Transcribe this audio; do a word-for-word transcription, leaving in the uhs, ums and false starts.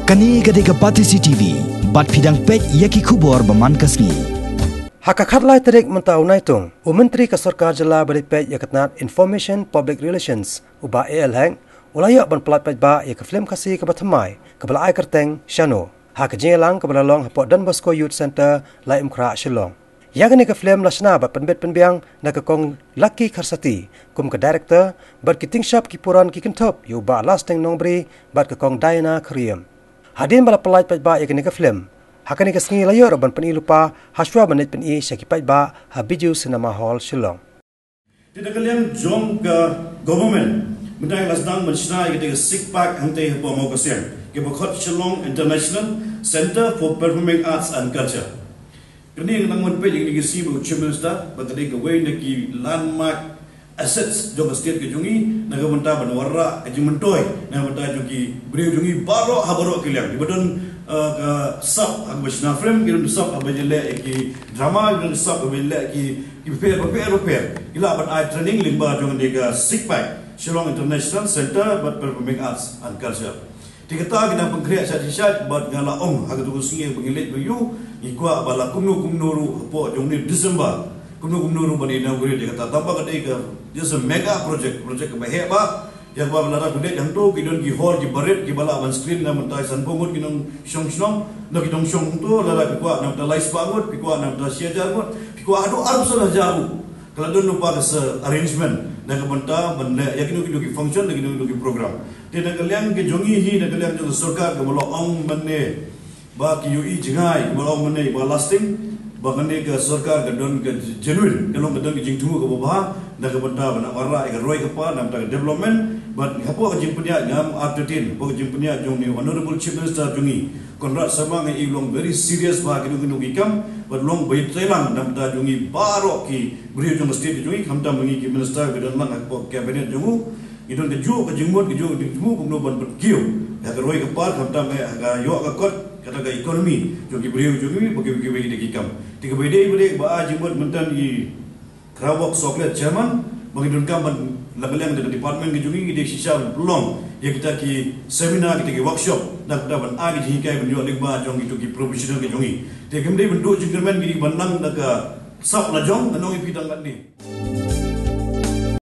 Kane ka dei ka Batesi T V, bad phi dang peit ïa ki khubor ba man ka sngi. Ha ka khatlai tarik mynta u Naitung, u Myntri ka Sorkar Jylla ba dei peit ïa ka tnat Information Public Relations, u Bah A L Hek, u la ïoh ban pyllait paidbah ïa ka film Khasi kaba thymmai, kaba la ai kyrteng Shano, ha ka jingïalang kaba la long hapoh Don Bosco Youth Centre, Laitumkhrah, Shillong. Ïa kane ka film la shna bad pynbit pynbiang da ka Kong Lucky Kharsati kum ka director, bad ki tyngshop ki puran ki kynthup ïa u Bah Lasting Nongbri bad ka Kong Diana Khariem. Hadien ba la pyllait paidbah ïa kane ka film, ha kane ka sngi la ïoh ruh ban pyni lypa hashwa ban leit pyni sha ki paidbah ha Bijou Cinema Hall, Shillong. Te na ka liang jong ka government, mynta la sdang ban shna ïa ka six pack hangtei hapoh Mawkasiang, kaba khot Shillong International Centre for Performing Arts and Culture. Kane ka nang mynpeit ïa kane ka sngi bad u Chief Minister, ba ka dei kawei na ki landmark assets jong ka state ka jong ngi, na ka bynta ban wanrah ka jingmyntoi na ka bynta jong ki briew jong ngi baroh ha baroh ki liang. Kiba don, eh, ka sap ha kaba shna film, ki don sap ha kaba ïaleh ïa ki drama, ki don sap ha kaba ïaleh ki, ki bapher bapher bapher. Ki lah ban ai training lyngba jong kane ka six pack, Shillong International Centre for Performing Arts and Culture. Te kata ki nang pynkhreh shait shait, bad nga la ong ha katu ka sngi ba ngi leit ba ïoh, ngi kwah ba la kumno kumno ruh hapoh jong une u December, kumno kumno ruh ban inaugurate ïa kata. Tangba ka dei ka, just a mega project, project kaba heh bha. Ïa kaba lada phi leit hangto, ki don ki hall kiba rit kiba lah ban screen na ka bynta sanphew ngut ki nongshong shnong, na ki nongshong hangto, lada phi kwah na ka bynta lai spah ngut, phi kwah na ka bynta shi hajar ngut, phi kwah haduh arphew san hajar ruh. Ka la don lypa ka sa arrangement na ka bynta ban leh ïa kino kino ki function, ïa kino kino ki program. Te na ka liang ka jong ngi hi, na ka liang jong ka sorkar, kaba la ong mynne ba ki ïohi jngai, kaba la ong mynne ba Lasting, ba kane ka sorkar ka don ka genuine, ka long ka don ka jingthmu kaba bha na ka bynta ban wanrah ïa ka roi ka par na ka bynta ka development. Bad hapoh ka jingpynïaid, ngam artatien, hapoh ka jingpynïaid jong une u Honourable Chief Minister jong ngi, Conrad Sangma, nga i long very serious bha ha kino kino ki kam, bad long ba ïatreilang na ka bynta jong ngi baroh ki briew jong ka state jong ngi, khamtam ngi ki minister ba don lang hapoh ka cabinet jong u. Ngi don kajuh ka jingmut, kajuh ka jingthmu kumno ban pynkiew ïa ka roi ka par, khamtam ha ka ïoh ka kot kata ka economy jong ki briew jong ngi, bad kiwei kiwei de ki kam. Te kaba ïadei bad kaba ai jingmut mynta, ngi Krawok Soklet Chairman, ba ngi donkam ban, la ka liang da ka department ka jong ngi, ngi dei shisha ban pynlong ïa kita ki seminar, kita ki workshop, na ka bynta ban ai ka jinghikai ban ïoh lyngba jong kito ki professional ka jong ngi. Te kim dei ban duh jingkyrmen, ngi dei ban nang da ka sap lajong, ngan ong ïa phi tang katne.